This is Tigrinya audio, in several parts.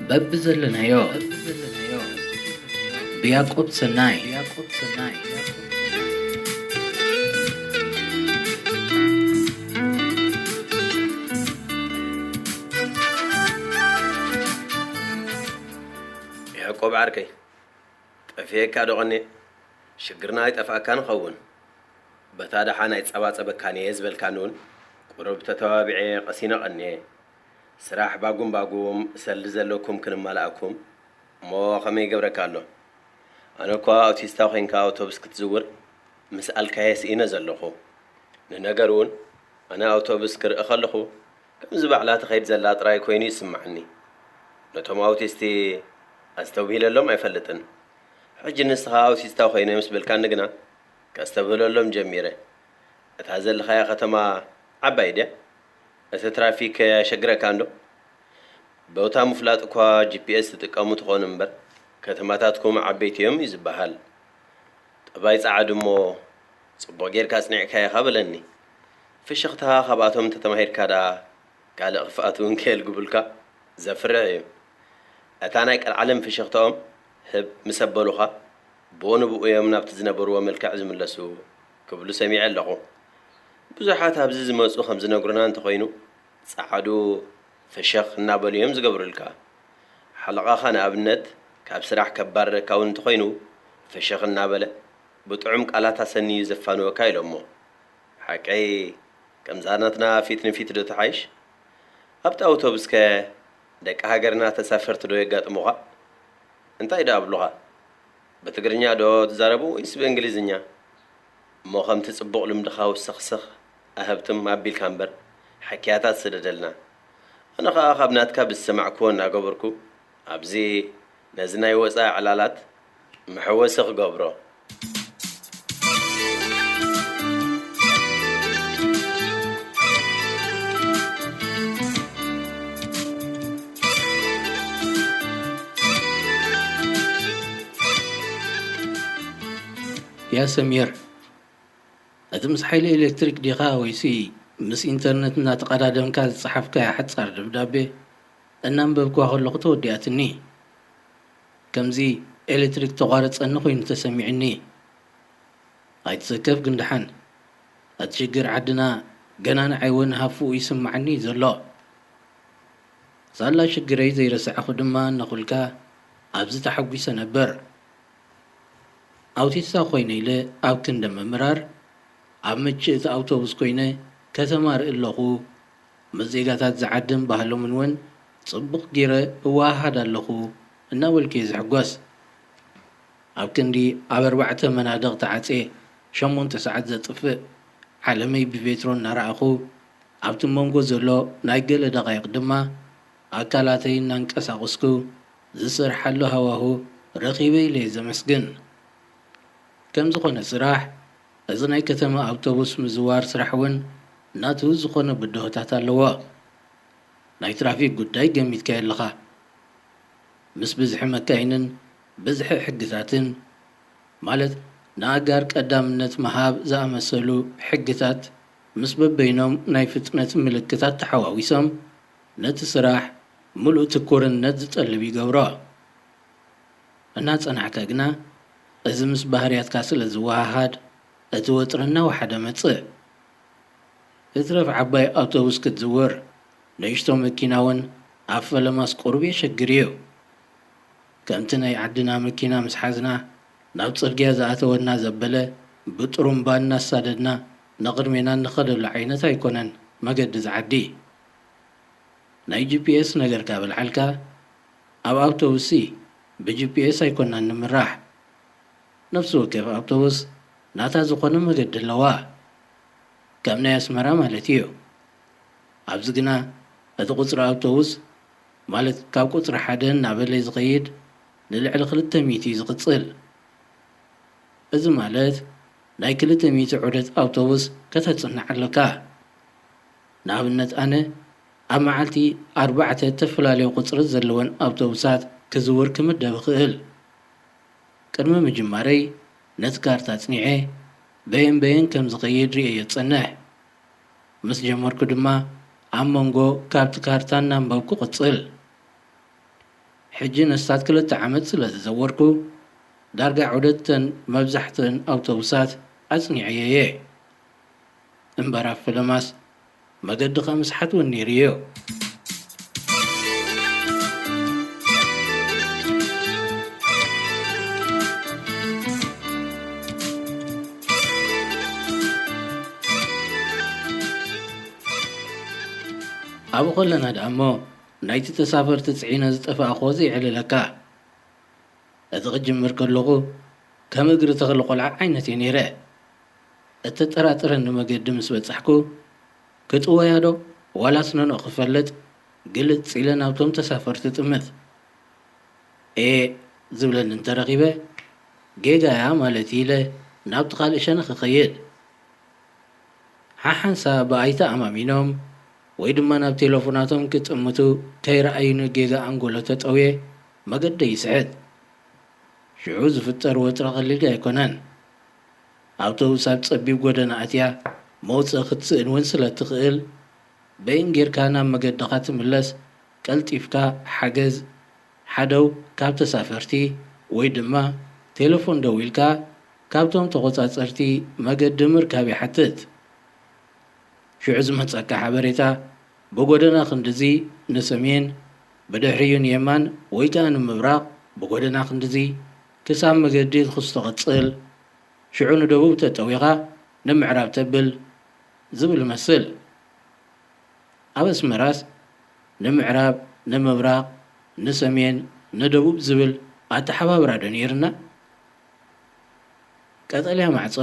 በብዘለናዮ ብያቆብ ሰናይ። ያቆብ ዓርከይ፣ ጠፊኤካ ዶ ቀኔ? ሽግርና ኣይጠፍኣካን ኸውን። በታ ደሓን ኣይጸባጸበካን እየ ዝበልካኒ እውን ቁሩብ ተተባቢዐ ቀሲነ ቀኔ። ስራሕ ባጉም ባጉም ሰልዲ ዘለኩም ክንማልኣኩም እሞ ከመይ ይገብረካ ኣሎ? ኣነ እኳ ኣውቲስታ ኮይንካ ኣውቶቡስ ክትዝውር ምስ ኣልካየ ስኢነ ዘለኹ። ንነገር እውን ኣነ ኣውቶቡስ ክርኢ ከለኹ ከምዚ ባዕላ ትኸይድ ዘላ ጥራይ ኮይኑ ይስምዓኒ። ነቶም ኣውቲስቲ ኣስተብሂለሎም ኣይፈልጥን። ሕጂ ንስኻ ኣውቲስታ ኮይነ ምስ በልካኒ ግና ከስተብህለሎም ጀሚረ። እታ ዘለኻያ ከተማ ዓባይ ድያ? እቲ ትራፊክ ኣየሸግረካን ዶ? ቦታ ምፍላጥ እኳ ጂፒኤስ ትጥቀሙ ትኾኑ እምበር ከተማታትኩም ዓበይቲ እዮም እዩ ዝበሃል። ጠባይ ጸዓዱ እሞ ጽቡቕ ጌርካ ኣጽኒዕካ ኢኻ በለኒ። ፍሽኽታ ካብኣቶም እንተተማሂርካ ደኣ ካልእ ክፍኣት እውን ከየልግቡልካ ዘፍርሕ እዩ። እታ ናይ ቀልዓለም ፍሽኽታኦም ህብ ምስ ኣበሉኻ ብኡ ንብኡ እዮም ናብቲ ዝነበርዎ መልክዕ ዝምለሱ ክብሉ ሰሚዐ ኣለኹ። ብዙሓት ኣብዚ ዝመጹ ከም ዝነግሩና እንተኾይኑ ጸዓዱ ፍሽኽ እናበሉ እዮም ዝገብሩልካ። ሓለቓኻ ንኣብነት ካብ ስራሕ ከባርረካ እውን እንተኾይኑ ፍሽኽ እናበለ ብጥዑም ቃላት ኣሰንዩ ዘፋንወካ ኢሎሞ። ሓቀይ ከምዛ ናትና ፊት ንፊት ዶ ትሓይሽ? ኣብቲ ኣውቶቡስከ ደቂ ሃገርና ተሳፈርቲ ዶ የጋጥሙኻ? እንታይ ዶ ኣብሉኻ? ብትግርኛ ዶ ትዛረቡ ወይስ ብእንግሊዝኛ? እሞ ከምቲ ጽቡቕ ልምድኻ ውስኽስኽ ኣህብትም ኣቢልካ እምበር ሓኪያታት ስደደልና። ኣነ ኸኣ ካብ ናትካ ብዝሰማዕክዎ እናገበርኩ ኣብዚ ነዚ ናይ ወጻኢ ዕላላት መሐወሲ ክገብሮ። ያ ሰሚር፣ እቲ ምስ ሓይሊ ኤሌክትሪክ ዲኻ ወይሲ ምስ ኢንተርነት እናተቐዳደምካ ዝጸሓፍካያ ሓጻር ደብዳቤ እናንበብክዋ ከለኹ ተወዲኣትኒ። ከምዚ ኤሌክትሪክ ተቋረጸኒ ኮይኑ ተሰሚዕኒ። ኣይትሰከፍ ግን ደሓን፣ እቲ ሽግር ዓድና ገና ንዓይ እውን ሃፉኡ ይስምዓኒ እዩ ዘሎ። ሳላ ሽግረይ ዘይረሳዕኹ ድማ እናኹልካ ኣብዚ ተሓጒሰ ነበር። ኣውቲስታ ኮይነ ኢለ ኣብ ክንዲ ምምራር፣ ኣብ ምችእቲ ኣውቶቡስ ኮይነ ከተማ ርኢ ኣለኹ። ምስ ዜጋታት ዝዓድም ባህሎምን እውን ጽቡቕ ገይረ እወሃሃድ ኣለኹ እናበልኩ እየ ዝሕጎስ። ኣብ ክንዲ ኣብ ኣርባዕተ መናድቕ ተዓጽየ ሸሞንተ ሰዓት ዘጥፍእ ዓለመይ ብቤትሮ እናረኣኹ፣ ኣብቲ መንጎ ዘሎ ናይ ገለ ደቓይቕ ድማ ኣካላተይ እናንቀሳቐስኩ ዝሰርሓሉ ሃዋሁ ረኺበ ኢለ እየ ዘመስግን። ከም ዝኾነ ስራሕ፣ እዚ ናይ ከተማ ኣውቶቡስ ምዝዋር ስራሕ እውን ናቱ ዝኾነ ብድሆታት ኣለዎ። ናይ ትራፊክ ጉዳይ ገሚትካዮ ኣለኻ። ምስ ብዝሒ መካይንን ብዝሒ ሕግታትን፣ ማለት ንኣጋር ቀዳምነት ምሃብ ዝኣመሰሉ ሕግታት፣ ምስ በበይኖም ናይ ፍጥነት ምልክታት ተሓዋዊሶም ነቲ ስራሕ ምሉእ ትኩርነት ዝጠልብ ይገብሮ። እናጸናሕካ ግና፣ እዚ ምስ ባህርያትካ ስለ ዝወሃሃድ፣ እቲ ወጥሪ እናወሓደ መጽእ። ይትረፍ ዓባይ ኣውቶቡስ ክትዝውር፣ ንእሽቶ መኪና እውን ኣብ ፈለማስ ቁሩብ የሸግር እዩ። ከምቲ ናይ ዓድና መኪና ምስ ሓዝና፣ ናብ ጽርግያ ዝኣተወና ዘበለ ብጥሩምባ እናሳደድና ንቕድሜና እንኸደሉ ዓይነት ኣይኮነን መገዲ እዚ ዓዲ። ናይ ጂ ፒ ኤስ ነገር ካብ ኣልዓልካ፣ ኣብ ኣውቶቡስሲ ብ ጂ ፒ ኤስ ኣይኮናን ንምራሕ። ነፍሲ ወከፍ ኣውቶቡስ ናታ ዝኾነ መገዲ ኣለዋ፣ ከም ናይ ኣስመራ ማለት እዩ። ኣብዚ ግና እቲ ቁጽሪ ኣውቶቡስ፣ ማለት ካብ ቁጽሪ ሓደ እናበለ ዝኸይድ፣ ንልዕሊ ክልተ ሚእቲ እዩ ዝቕጽል። እዚ ማለት ናይ ክልተ ሚእቲ ዑደት ኣውቶቡስ ከተጽንዕ ኣለካ። ንኣብነት ኣነ ኣብ መዓልቲ ኣርባዕተ እተፈላለየ ቁጽሪ ዘለወን ኣውቶቡሳት ክዝውር ክምደብ እኽእል። ቅድሚ ምጅማረይ ነቲ ካርታ ኣጽኒዐ በየን በየን ከም ዝኸይድ ርእየዮ እጸንሕ። ምስ ጀመርኩ ድማ ኣብ መንጎ ካብቲ ካርታ እናንበብኩ እቕጽል። ሕጂ ነስታት ክልተ ዓመት ስለ ዝዘወርኩ፣ ዳርጋ ዑደትተን መብዛሕትአን ኣውቶቡሳት ኣጽኒዐየ'የ። እምበር ኣብ ፈለማስ መገዲ ከኣ ምስሓት እውን ነይሩዮ። ኣብኡ ከለና ደኣ እሞ ናይቲ ተሳፈርቲ ጽዒነ ዝጠፋእኩዎ ዘይዕልለካ። እቲ ክጅምር ከለኹ ከም እግሪ ተኽሊ ቆልዓ ዓይነት እየ ነይረ። እተጠራጥረኒ መገዲ ምስ በጻሕኩ፣ ክጥወያ ዶ ዋላስ ነንኦ ክፈልጥ ግልጽ ኢለ ናብቶም ተሳፈርቲ እጥምት። ኤእ ዝብለኒ እንተረኺበ፣ ጌጋ እያ ማለት እዩ ኢለ ናብቲ ካልእ ሸነኽ እኸይድ። ሓሓንሳ ብኣይተኣማሚኖም ወይ ድማ ናብ ቴለፎናቶም ክጥምቱ ከይረኣዩኒ ጌጋ ኣንጎሎ ተጠውየ መገደይ ይስሕት። ሽዑ ዝፍጠር ወጥሪ ቀሊል ኣይኮነን። ኣውቶቡስ ኣብ ጸቢብ ጎደና ኣትያ መውጽኢ ክትስእን እውን ስለ እትኽእል፣ በይን ጌርካ ናብ መገድኻ ትምለስ ቀልጢፍካ ሓገዝ ሓደው ካብ ተሳፈርቲ ወይ ድማ ቴለፎን ደዊልካ ካብቶም ተቖጻጸርቲ መገዲ ምርካብ ይሓትት። ሽዑ ዝመጸካ ሓበሬታ ብጎደና ክንድዚ ንሰሜን፣ ብድሕሪኡ ንየማን ወይ ከኣ ንምብራቕ ብጎደና ክንድዚ ክሳብ መገዲ ትኽስቶ ቀጽል፣ ሽዑ ንደቡብ ተጠዊኻ ንምዕራብ ተብል ዝብል ይመስል። ኣብ ኣስመራስ ንምዕራብ፣ ንምብራቕ፣ ንሰሜን፣ ንደቡብ ዝብል ኣተሓባብራ ዶ ነይርና? ቀጠልያ ማዕጾ፣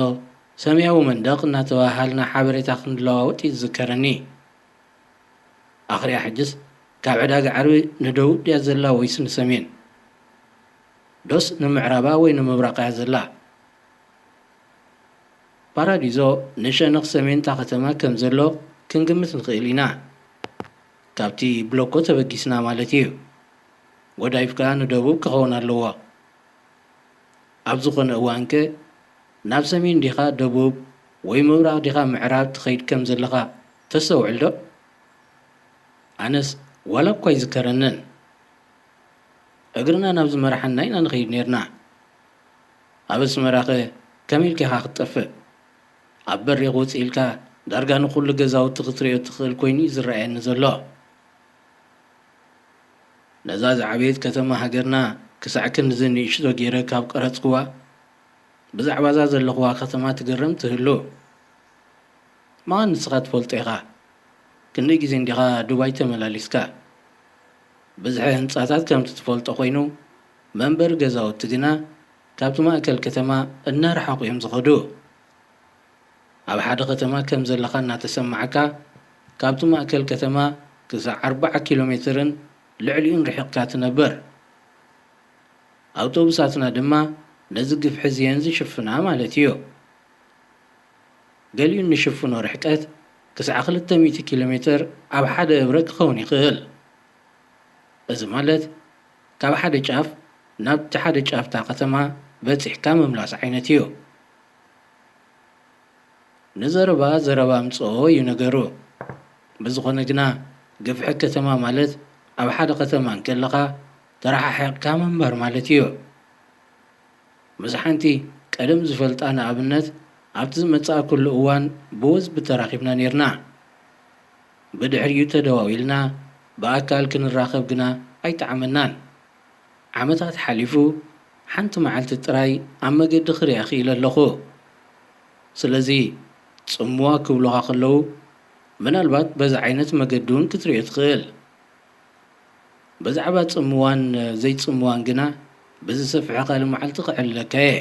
ሰማያዊ መንደቕ እናተባሃሃልና ሓበሬታ ክንለዋወጥ እዩ ዝዝከረኒ። ኣኽርያ ሕጅስ ካብ ዕዳጋ ዓርቢ ንደቡብ ድያ ዘላ ወይስ ንሰሜን? ዶስ ንምዕራባ ወይ ንምብራቓ እያ ዘላ? ፓራዲዞ ንሸነኽ ሰሜን'ታ ከተማ ከም ዘሎ ክንግምት ንኽእል ኢና። ካብቲ ብሎኮ ተበጊስና ማለት እዩ። ጎዳይፍ ከኣ ንደቡብ ክኸውን ኣለዎ። ኣብ ዝኾነ እዋንከ ናብ ሰሜን ዲኻ ደቡብ ወይ ምብራቕ ዲኻ ምዕራብ ትኸይድ ከም ዘለኻ ተስተውዕል ዶ? ኣነስ ዋላ እኳ ኣይዝከረንን። እግርና ናብ ዝመርሓና ኢና ንኸይድ ኔርና። ኣብ ኣስመራኸ ከመይ ኢልካ ኢኻ ክትጠፍእ? ኣብ በሪኽ ውጽእ ኢልካ ዳርጋ ንኹሉ ገዛውቲ ክትርእዮ ትኽእል ኮይኑ እዩ ዝረኣየኒ ዘሎ። ነዛ ዝዓበየት ከተማ ሃገርና ክሳዕ ክንድዚ ንእሽቶ ገይረ ካብ ቀረጽክዋ፣ ብዛዕባዛ ዘለኽዋ ከተማ ትግረም ትህሉ። መቐን ንስኻ ትፈልጦ ኢኻ። ክንደይ ግዜ እንዲኻ ዱባይ ተመላሊስካ? ብዝሒ ህንጻታት ከምቲ ትፈልጦ ኮይኑ፣ መንበሪ ገዛውቲ ግና ካብቲ ማእከል ከተማ እናረሓቑ እዮም ዝኸዱ። ኣብ ሓደ ከተማ ከም ዘለኻ እናተሰማዓካ፣ ካብቲ ማእከል ከተማ ክሳዕ ኣርብዓ ኪሎ ሜትርን ልዕሊኡን ርሒቕካ ትነብር። ኣውቶቡሳትና ድማ ነዚ ግፍሒ እዚየን ዝሽፍና ማለት እዩ። ገሊኡ እንሽፍኖ ርሕቀት ክሳዕ ክልተ ሚእቲ ኪሎ ሜትር ኣብ ሓደ እብረ ክኸውን ይኽእል። እዚ ማለት ካብ ሓደ ጫፍ ናብቲ ሓደ ጫፍ'ታ ከተማ በጺሕካ ምምላስ ዓይነት እዩ። ንዘረባ ዘረባ ኣምጽኦ እዩ ነገሩ። ብዝኾነ ግና ግፍሒ ከተማ ማለት ኣብ ሓደ ከተማ እንከለኻ ተረሓሒቕካ ምንባር ማለት እዩ። ምስ ሓንቲ ቀደም ዝፈልጣ ንኣብነት ኣብቲ ዝመጻእኩሉ እዋን ብወዝቢ ተራኺብና ኔርና። ብድሕሪኡ ተደዋዊልና ብኣካል ክንራኸብ ግና ኣይጠዓመናን። ዓመታት ሓሊፉ፣ ሓንቲ መዓልቲ ጥራይ ኣብ መገዲ ክርእያ ክኢለ ኣለኹ። ስለዚ፣ ጽምዋ ክብሉኻ ከለዉ፣ ምናልባት በዚ ዓይነት መገዲ እውን ክትርእዮ ትኽእል። ብዛዕባ ጽምዋን ዘይጽምዋን ግና ብዝሰፍሐ ካልእ መዓልቲ ከዕልለካ እየ።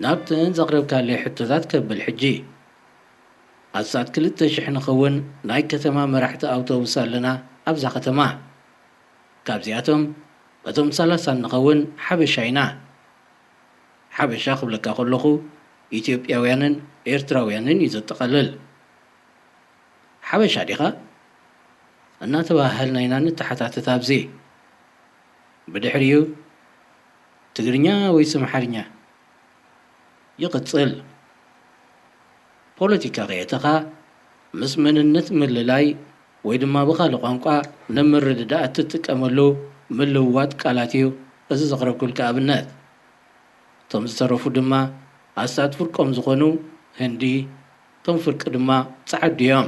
ናብተን ዘቕረብካለይ ሕቶታት ከብል ሕጂ። ኣስታት ክልተ ሽሕ ንኸውን ናይ ከተማ መራሕቲ ኣውቶቡስ ኣለና ኣብዛ ከተማ። ካብዚኣቶም እቶም ሰላሳ ንኸውን ሓበሻ ኢና። ሓበሻ ክብለካ ከለኹ ኢትዮጵያውያንን ኤርትራውያንን እዩ ዘጠቓልል። ሓበሻ ዲኻ? እናተባሃሃልና ኢና ንተሓታተት ኣብዚ። ብድሕሪኡ ትግርኛ ወይስ ኣምሓርኛ? ይቕጽል። ፖለቲካ ከየተኻ ምስ መንነት ምልላይ ወይ ድማ ብኻልእ ቋንቋ ንምርድዳእ እትጥቀመሉ ምልውዋጥ ቃላት እዩ። እዚ ዘቕረብኩልካ ኣብነት። እቶም ዝተረፉ ድማ ኣስታት ፍርቆም ዝኾኑ ህንዲ፣ እቶም ፍርቂ ድማ ጸዓዱ እዮም።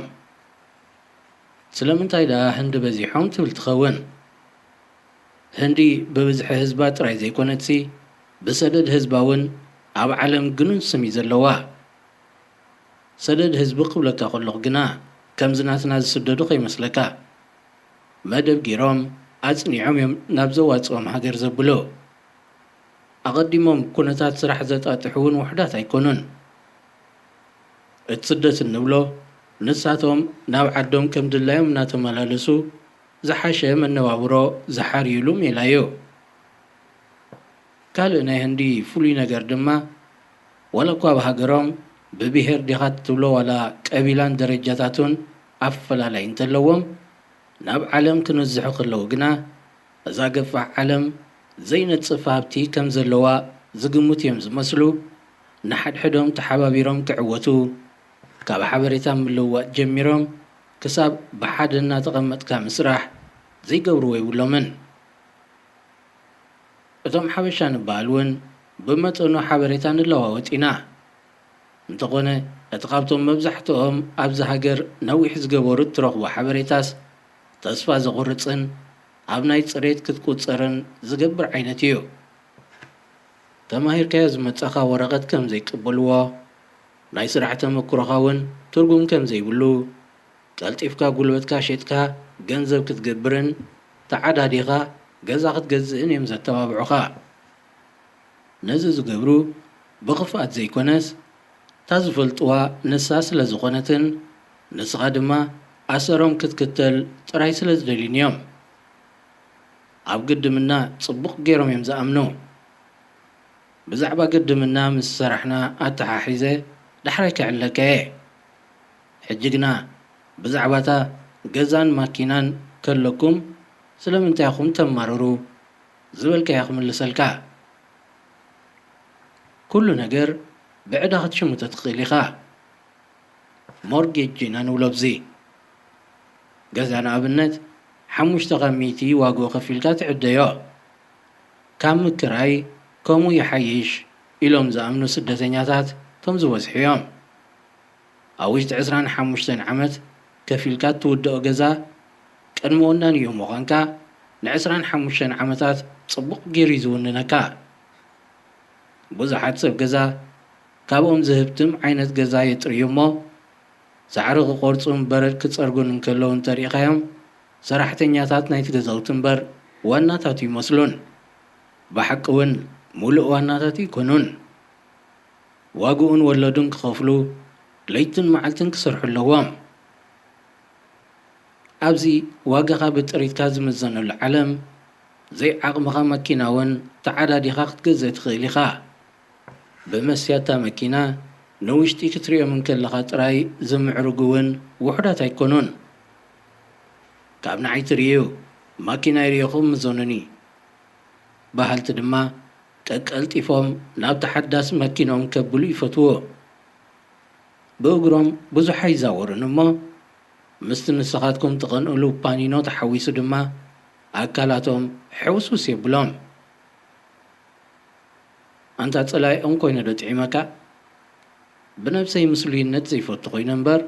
ስለምንታይ ደኣ ህንዲ በዚሖም ትብል ትኸውን? ህንዲ ብብዝሒ ህዝባ ጥራይ ዘይኮነትሲ፣ ብሰደድ ህዝባ እውን ኣብ ዓለም ግኑን ስም እዩ ዘለዋ። ሰደድ ህዝቢ ክብለካ ከለኹ ግና፣ ከምዚ ናትና ዝስደዱ ከይመስለካ። መደብ ገይሮም ኣጽኒዖም እዮም ናብ ዘዋጽኦም ሃገር ዘብሉ። ኣቐዲሞም ኩነታት ስራሕ ዘጣጥሑ እውን ውሑዳት ኣይኮኑን። እቲ ስደት እንብሎ፣ ንሳቶም ናብ ዓዶም ከም ድላዮም እናተመላለሱ ዝሓሸ መነባብሮ ዝሓርዩሉ ሜላ እዩ። ካልእ ናይ ህንዲ ፍሉይ ነገር ድማ፣ ዋላ እኳ ኣብ ሃገሮም ብብሄር ዲኻ ትብሎ ዋላ ቀቢላን ደረጃታቱን ኣፈላላይ እንተለዎም፣ ናብ ዓለም ክነዝሑ ከለዉ ግና፣ እዛ ገፋሕ ዓለም ዘይነጽፍ ሃብቲ ከም ዘለዋ ዝግምቱ እዮም ዝመስሉ። ንሓድሕዶም ተሓባቢሮም ክዕወቱ፣ ካብ ሓበሬታ ምልውዋጥ ጀሚሮም ክሳብ ብሓደ እናተቐመጥካ ምስራሕ ዘይገብርዎ የብሎምን። እቶም ሓበሻ ንበሃል እውን ብመጠኑ ሓበሬታ ንለዋወጥ ኢና። እንተኾነ፣ እቲ ካብቶም መብዛሕትኦም ኣብዚ ሃገር ነዊሕ ዝገበሩ እትረኽቦ ሓበሬታስ ተስፋ ዘቑርጽን ኣብ ናይ ጽሬት ክትቁጸርን ዝገብር ዓይነት እዩ። ተማሂርካዮ ዝመጻኻ ወረቐት ከም ዘይቅበልዎ፣ ናይ ስራሕ ተመክሮኻ እውን ትርጉም ከም ዘይብሉ፣ ቀልጢፍካ ጉልበትካ ሸጥካ ገንዘብ ክትገብርን ተዓዳዲኻ ገዛ ክትገዝእን እዮም ዘተባብዑኻ። ነዚ ዝገብሩ ብኽፍኣት ዘይኮነስ፣ እታ ዝፈልጥዋ ንሳ ስለ ዝኾነትን ንስኻ ድማ ኣሰሮም ክትክተል ጥራይ ስለ ዝደልዩን እዮም። ኣብ ግድምና ጽቡቕ ገይሮም እዮም ዝኣምኑ። ብዛዕባ ግድምና ምስ ሰራሕና ኣተሓሒዘ ዳሕራይ ክዕለካ እየ። ሕጂ ግና ብዛዕባታ ገዛን ማኪናን ከለኩም ስለምንታይ ኢኹም ተማርሩ ዝበልካዮ ክምልሰልካ። ኩሉ ነገር ብዕዳ ክትሽምቶ ትኽእል ኢኻ። ሞርጌጅ ኢና ንብሎ ኣብዚ። ገዛ ንኣብነት ሓሙሽተ ካብ ሚእቲ ዋግኡ ከፊልካ ትዕደዮ። ካብ ምክራይ ከምኡ ይሓይሽ ኢሎም ዝኣምኑ ስደተኛታት እቶም ዝበዝሑ እዮም። ኣብ ውሽጢ ዕስራን ሓሙሽተን ዓመት ከፊልካ እትውድኦ ገዛ ቅድሚ ወናኒኡ ምዃንካ ንዕስራን ሓሙሽተን ዓመታት ጽቡቕ ገይሩ እዩ ዝውንነካ። ብዙሓት ሰብ ገዛ ካብኦም ዝህብትም ዓይነት ገዛ የጥርዩ እሞ፣ ሳዕሪ ክቖርጹን በረድ ክጸርጉን እንከለዉ እንተሪእኻዮም፣ ሰራሕተኛታት ናይቲ ገዛውቲ እምበር ዋናታቱ ይመስሉን። ብሓቂ እውን ምሉእ ዋናታቱ ኣይኮኑን። ዋግኡን ወለዱን ክኸፍሉ ለይትን መዓልትን ክሰርሑ ኣለዎም። ኣብዚ ዋጋኻ ብጥሪትካ ዝምዘነሉ ዓለም፣ ዘይዓቕምኻ መኪና እውን ተዓዳዲኻ ክትገዝእ ትኽእል ኢኻ። ብመስትያታ መኪና ንውሽጢ ክትሪኦም እንከለኻ ጥራይ ዝምዕርጉ እውን ውሑዳት ኣይኮኑን። ካብ ንዓይ ትርእዩ ማኪናይ ርኢኹም ምዘኑኒ። በሃልቲ ድማ ቀቀልጢፎም ናብ ተሓዳሲ መኪኖም ከብሉ ይፈትዉ። ብእግሮም ብዙሕ ኣይዛወሩን እሞ፣ ምስቲ ንስኻትኩም ትቐንእሉ ፓኒኖ ተሓዊሱ ድማ ኣካላቶም ሕውስውስ የብሎም። ኣንታ ጸላኢኦም ኮይነ ዶ ጥዒመካ? ብነብሰይ ምስሉይነት ዘይፈቱ ኮይነ እምበር፣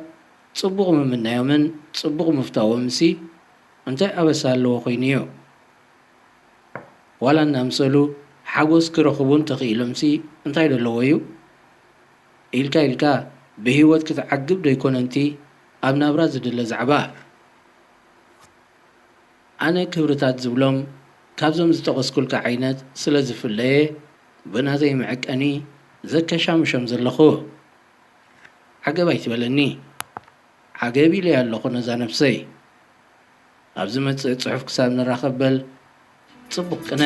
ጽቡቕ ምምናዮምን ጽቡቕ ምፍታዎምሲ እንታይ ኣበሳ ኣለዎ ኮይኑ እዩ? ዋላ እናምሰሉ ሓጎስ ክረኽቡ እንተኽኢሎምሲ እንታይ ዶ ኣለዎ እዩ? ኢልካ ኢልካ ብህይወት ክትዓግብ ዶ ኣይኮነንቲ ኣብ ናብራ ዝድለ ዛዕባ? ኣነ ክብርታት ዝብሎም ካብዞም ዝጠቐስኩልካ ዓይነት ስለ ዝፍለየ ብናተይ መዐቀኒ ዘከሻምሾም ዘለኹ። ዓገብ ኣይትበለኒ። ዓገብ ኢለያ ኣለኹ ነዛ ነብሰይ። ኣብ ዝመጽእ ጽሑፍ ክሳብ ንራኸብ በል ጽቡቕ ቅነ።